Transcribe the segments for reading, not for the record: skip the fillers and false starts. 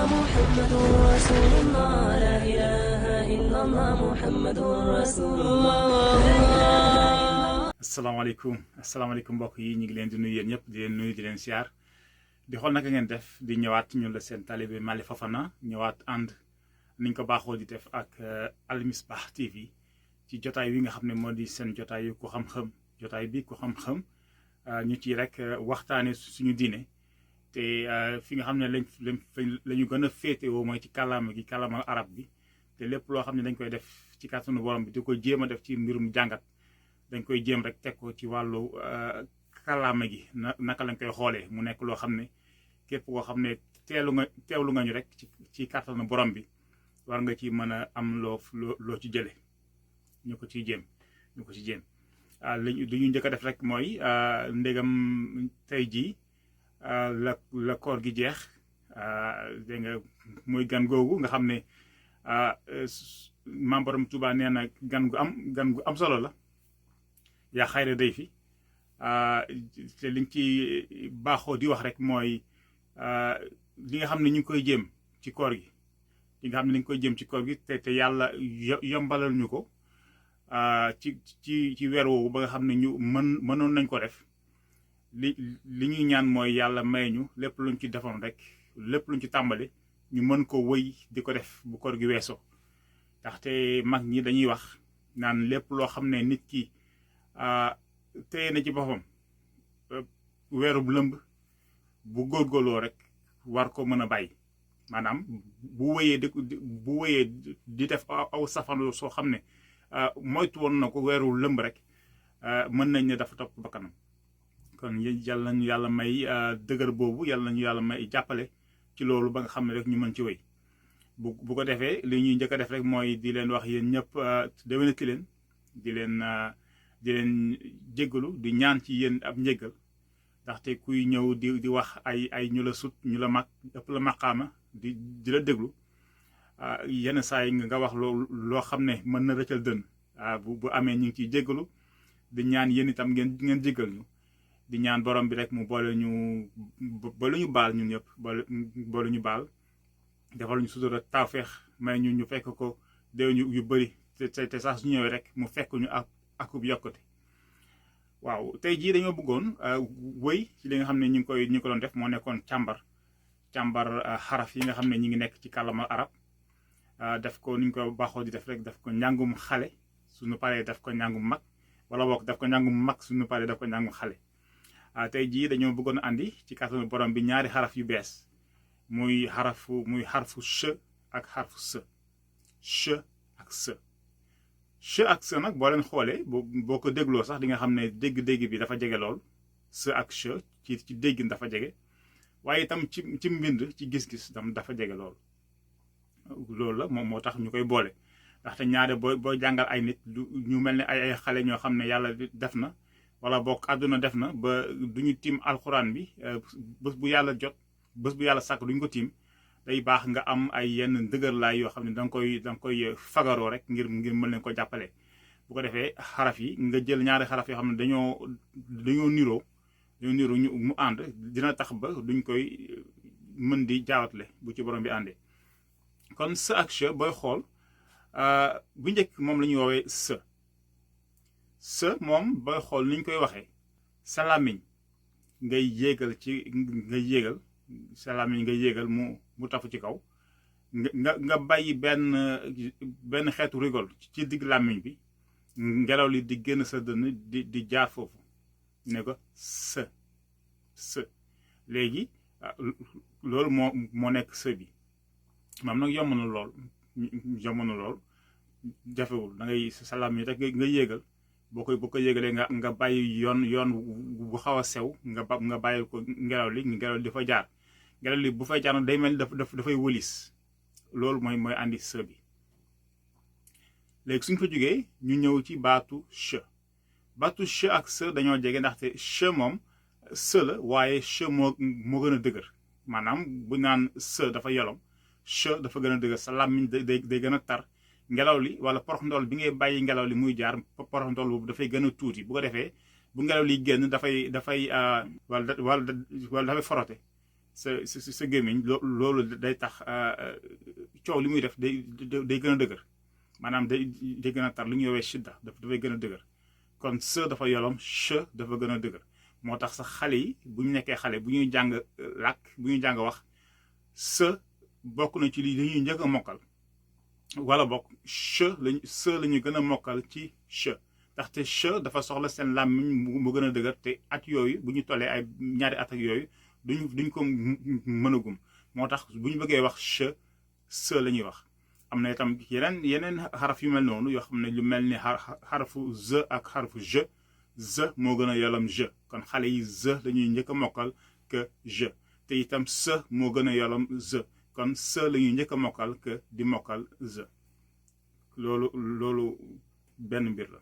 محمد رسول الله لا إله إلا الله محمد رسول الله. asalaamaaleykum mbokk yi ñu ngi leen di nuyu yéen ñëpp di leen nuyu di leen siyaar di xool naka ngeen def di ñëwaat ñun la seen talibé Mali Fofana ñëwaat ànd niñ ko baaxoo di def ak Al Misbah TV ci jotaay wi nga xam ne moo di seen jotaay ku xam-xam jotaay bi ku xam-xam ñu ci rek waxtaane suñu diine te fi nga xam ne la ñu gën a féetewoo mooy ci kàllaama gi kàllaama arab bi te lépp loo xam ne dañ koy def ci kàttanu borom bi di ko jéem a def ci mbirum jàngat dañ koy jéem rek teg ko ci wàllu kàllaama gi naka lañ koy xoolee mu nekk loo xam ne képp koo xam ne teewlu nga ñu rek ci kàttanu borom bi war nga ci mën a am loo ci jële ñu ko ci jéem li ñu njëkk a def rek mooy ndégam tey jii la koor gi jeex dégg nga muy gan googu nga xam ne maam borom Tuubaa nee na gan gu am solo la yaa xayra day fi te liñ ci baaxoo di wax rek mooy li nga xam ne ñu ngi koy jéem ci koor gi te yàlla yombalal ñu ko ci weer woowu ba nga xam ne ñu mënoon nañ ko def li ñuy ñaan mooy yàlla may ñu lépp luñ ci defoon rek lépp luñ ci tàmbali ñu mën ko wëy di ko def bu koor gi weesoo ndaxte mag ñi dañuy wax naan lépp loo xam ne nit ki téye na ci boppam weerub lëmb bu góorgóorloo rek war ko mën a bàyyi maanaam bu wëyee di def aw safano soo xam ne moytu woon na ko weeru lëmb rek mën nañ ne dafa topp bakkanam kon yàlla nañu yàlla may dëgër boobu yàlla nañu yàlla may jàppale ci loolu ba nga xam ne rek ñu mën ci wéy bu ko defee li ñuy njëkk a def rek mooy di leen wax yéen ñëpp déwénati leen di leen jéggalu di ñaan ci yéen ab njéggal ndaxte kuy ñëw di wax ay ñu la sut ñu la mag ëpp la maqaama di la déglu yenn saa yi nga wax loo xam ne mën na rëccal dënn bu amee ñu ngi ciy jéggalu di ñaan yéen itam ngeen jéggal ñu di ñaan borom bi rek mu boole ñu baal ñun ñëpp boole ñu baal defal ñu sutura tawfeex may ñu fekk ko déw ñu yu bëri te sax su ñëwee rek mu fekk ñu akub yokkute waaw tey jii dañoo bëggoon wëy ci li nga xam ne ñu ko doon def moo nekkoon càmbar xaraf yi nga xam ne ñi ngi nekk ci kàllaama arab def ko ni ñu ko baaxoo di def rek def ko njàngum xale suñu paree def ko njàngum mag wala boog def ko njàngum mag suñu paree def ko njàngum xale tey jii dañoo bëggoon a andi ci kàttanu borom bi ñaari xaraf yu bees muy xarfu ch ak xarfu s ch ak s ch ak s nag boo leen xoolee boo ko dégloo sax di nga xam ne dégg-dégg bi dafa jege lool s ak ch ci déggin dafa jege waaye itam ci mbind ci gis-gis tam dafa jege lool loolu la moom moo tax ñu koy boole ndaxte ñaare boo jàngal ay nit ñu mel ne ay xale ñoo xam ne yàlla def na wala boog àdduna def na ba duñu tiim alxuraan bi bés bu yàlla sàkk duñu ko tiim day baax nga am ay yenn dëgërlaay yoo xam ne danga koy fagaroo rek ngir mën leen ko jàppale bu ko defee xaraf yi nga jël ñaari xaraf yoo xam ne dañoo niroo ñu mu ànd dina tax ba duñ koy mën di jaawatle bu ci borom bi àndee kon s ak ch booy xool bu njëkk moom la ñuy woowee s moom booy xool ni ñu koy waxee sa làmmiñ ngay yéegal sa làmmiñ ngay yéegal mu tafu ci kaw nga bàyyi benn xeetu rigol ci digg làmmiñ bi ngelaw li di génn sa dënn di jaar foofu ne ko s léegi loolu moo nekk s bi moom nag yomb na lool jafewul da ngay sa làmmiñ rek nga yéegal boo ko yégalee nga bàyyi yoon bu xaw a sew nga bàyyi ko ngelaw li di fa jaar ngelaw li bu fay jaar day mel dafay wëlis loolu mooy andi s bi léegi suñ ko jógee ñu ñëw ci baatu ch ak s dañoo jege ndaxte ch moom s la waaye ch moo gën a dëgër maanaam bu naan s dafa yolom ch dafa gën a dëgër sa làmmiñ day gën a tar ngelaw li wala porox ndool bi ngay bàyyi ngelaw li muy jaar porox ndool boobu dafay gën a tuuti bu ko defee bu ngelaw li génn dafay forote sa gémmiñ loolu day tax coow li muy def day gën a dëgër maanaam day gën a tar li ñuy woowee shidda dafay gën a dëgër kon s dafa yolom ch dafa gën a dëgër moo tax sax xale yi bu ñu nekkee xale bu ñuy jàng làkk bu ñuy jàng wax s bokk na ci li ñuy njëkk a mokkal wala bokk s la ñu gën a mokkal ci ch ndaxte ch dafa soxla seen làmmiñ mu gën a dëgër te at yooyu bu ñu tollee ay ñaari at ak yooyu duñ ko mën a gum moo tax bu ñu bëggee wax ch s la ñuy wax am na itam yeneen xaraf yu mel noonu yoo xam ne lu mel ni xarafu z ak xarafu j z moo gën a yolam j kon xale yi z dañuy njëkk a mokkal que j te itam s moo gën a yolam z kon s la ñuy njëkk a mokkal que di mokkal z loolu benn mbir la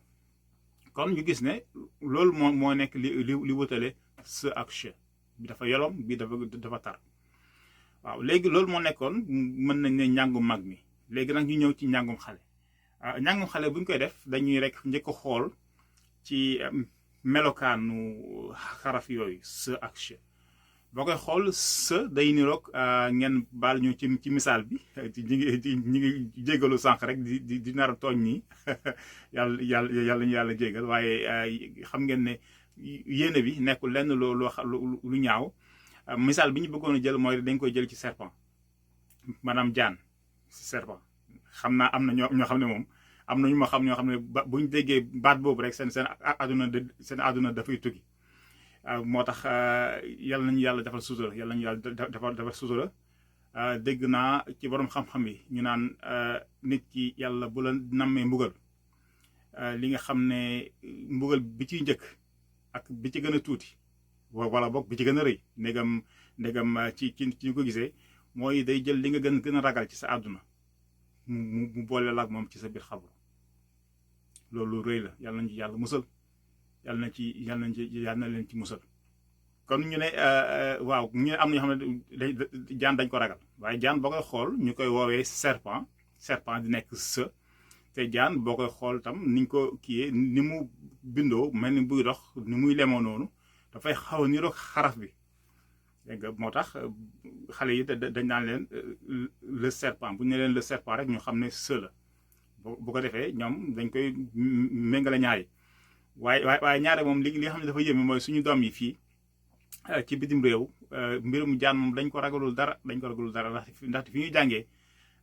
kon ñu gis ne loolu moo nekk li wutale s ak ch bi dafa yolom bi dafa tar waaw léegi loolu moo nekkoon mën nañ ne njàngum mag mi léegi nag ñu ñëw ci njàngum xale njàngum xale bu ñu koy def dañuy rek njëkk a xool ci melokaanu xaraf yooyu s ak ch boo koy xool s day niroog ngeen baal ñu ci misaal bi ñi ngi jégalu sànq rek di nar a tooñ nii yàlla ñu yàlla jégal waaye xam ngeen ne yéene bi nekkul lenn lu ñaaw misaal bi ñu bëggoon a jël mooy dañ koy jël ci serpent maanaam jaan serpent xam naa am na ñoo xam ne moom am na ñu ma xam ñoo xam ne bu ñu déggee baat boobu rek seen àdduna dafay tukki moo tax yàlla nañu yàlla defal sutura yàlla nañu yàlla defal sutura dégg naa ci borom xam-xam yi ñu naan nit ki yàlla bu la nammee mbugal li nga xam ne mbugal bi ciy njëkk ak bi ci gën a tuuti wala boog bi ci gën a rëy ndegam ci ñu ko gisee mooy day jël li nga gën a ragal ci sa àdduna mu boole la ak moom ci sa biir xabru loolu rëy la yàlla nañ ci yàlla musal yàlla na leen ci musal kon ñu ne waaw ñu ne am na ñoo xam ne jaan dañ ko ragal waaye jaan boo koy xool ñu koy woowee serpent di nekk s te jaan boo koy xool tam niñ ko kiyee ni mu bindoo mel ni buy dox ni muy lemoo noonu dafay xaw a niroog xaraf bi dégg nga moo tax xale yi dañ naan leen le serpent bu ñu ne leen le serpent rek ñu xam ne s la bu ko defee ñoom dañ koy méngale ñaari waaye ñaare moom li nga xam ne dafa yéeme mooy suñu doom yi fii ci bitim réew mbirum jaan moom dañ ko ragalul dara ndaxte fi ñuy jàngee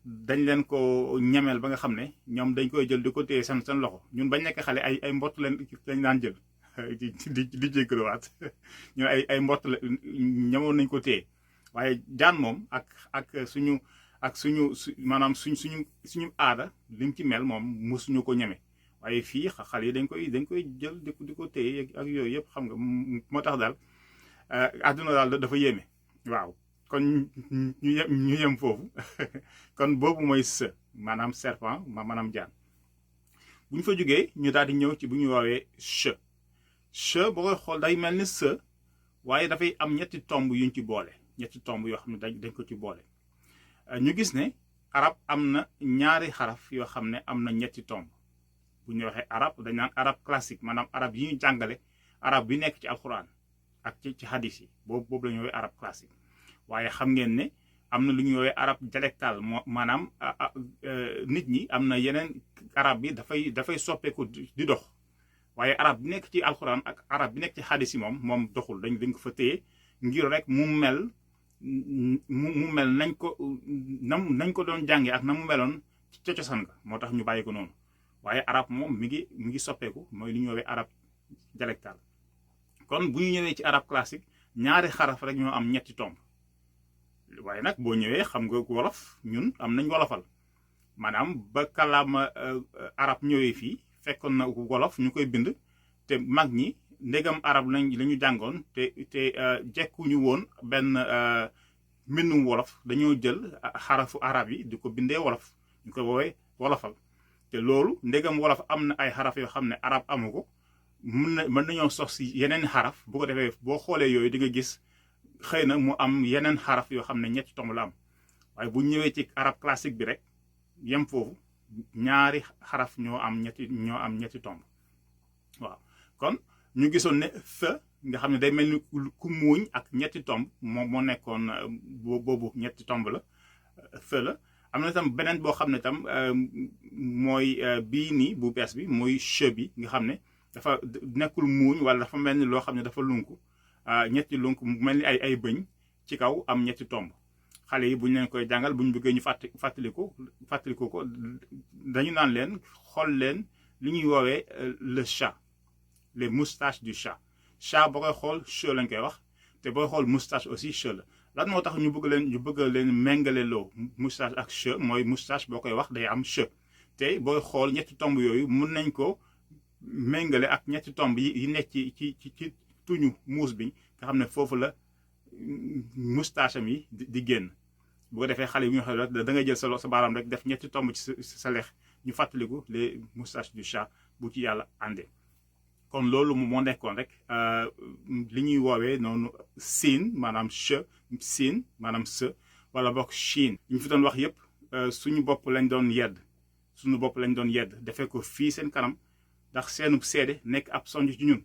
dañ leen ko ñemeel ba nga xam ne ñoom dañ koy jël di ko téye seen loxo ñun bañ nekk xale ay mbott lañ daan jël di jéggalawaat ñu ay mbott la ñamoon nañ ko téye waaye jaan moom ak suñu maanaam suñu aada lim ci mel moom mosuñu ko ñeme waaye fii xale yi dañ koy jël di ko téye ak yooyu yëpp xam nga moo tax daal àdduna daal dafa yéeme waaw kon ñu yem foofu kon boobu mooy s maanaam serpent maanaam jaan bu ñu fa jógee ñu daal di ñëw ci bu ñu woowee ch boo koy xool day mel ni s waaye dafay am ñetti tomb yuñ ci boole ñetti tomb yoo xam ne dañ ko ci boole ñu gis ne arab am na ñaari xaraf yoo xam ne am na ñetti tomb bu ñu waxee arab dañ naan arab classique maanaam arab yi ñu jàngale arab bi nekk ci alxuraan ak ci hadis yi boobu la ñu woowee arab classique waaye xam ngeen ne am na lu ñuy woowee arab dialectal maanaam nit ñi am na yeneen arab bi dafay soppeeku di dox waaye arab bi nekk ci alxuraan ak arab bi nekk ci hadis yi moom doxul dañ ko fa téye ngir rek mu mel nañ ko doon jàngee ak na mu meloon ca cosaan nga moo tax ñu bàyyi ko noonu waaye arab moom mi ngi soppeeku mooy li ñuy woowee arab dialectal kon bu ñu ñëwee ci arab classique ñaari xaraf rek ñoo am ñetti tomb waaye nag boo ñëwee xam nga wolof ñun am nañ wolofal maanaam ba kàllaama arab ñëwee fii fekkoon na wolof ñu koy bind te mag ñi ndegam arab la ñu jàngoon te jekkuñu woon benn mbindum wolof dañoo jël xarafu arab yi di ko bindee wolof ñu koy woowee wolofal te loolu ndegam wolof am na ay xaraf yoo xam ne arab amu ko mën nañoo sos si yeneen xaraf bu ko defee boo xoolee yooyu di nga gis xëy na mu am yeneen xaraf yoo xam ne ñetti tomb la am waaye bu ñëwee ci arab classique bi rek yem foofu ñaari xaraf ñoo am ñetti tomb waaw kon ñu gisoon ne nga xam ne day mel ni ku muuñ ak ñetti tomb moo nekkoon boobu ñetti tomb la feu la. am na tam beneen boo xam ne tam mooy bii nii bu bees bi muy che bi nga xam ne dafa nekkul muuñ wala dafa mel ni loo xam ne dafa lunku ñetti lunk mel ni ay bëñ ci kaw am ñetti tomb. xale yi bu ñu leen koy jàngal bu ñu bëggee ñu fàttaliku ko dañu naan leen xool leen li ñuy woowee le chat les moustaches du chat boo koy xool che lañ koy wax te booy xool moustache aussi che la. lan moo tax ñu bëgg leen méngale loo moustache ak che mooy moustache boo koy wax day am che te booy xool ñetti tomb yooyu mun nañ ko méngale ak ñetti tomb yi nekk ci tuñu muus bi nga xam ne foofu la moustache am yi di génn. bu ko defee xale yi ñu xam da ngay jël sa baaraam rek def ñetti tomb ci sa lex ñu fàttaliku les moustaches du chat bu ci yàlla àndee. kon loolu moo nekkoon rek li ñuy woowee noonu siin maanaam che siin maanaam se wala bokk chine. ñu fi doon wax yépp suñu bopp lañ doon yedd defee ko fii seen kanam ndax seenu seede nekk ab sonj ci ñun.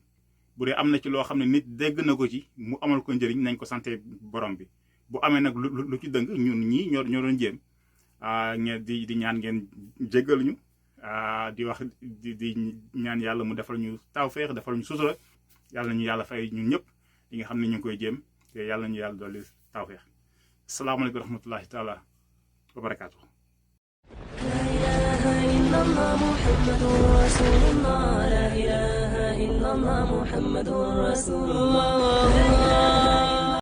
bu dee am na ci loo xam ne nit dégg na ko ci mu amal ko njëriñ nañ ko sante borom bi bu amee nag lu ci dëng ñun ñii ñoo doon jéem di ñaan ngeen jéggal ñu di wax di ñaan yàlla mu defal ñu tawfeex defal ñu sutura yàlla ñu yàlla fay ñun ñëpp li nga xam ne ñu ngi koy jéem te yàlla ñu yàlla dolli tawfeex. asalaamaaleykum wa rahmatullahi taala wa barakaatu. لا إله إلا الله محمد رسول الله لا إله إلا الله محمد رسول الله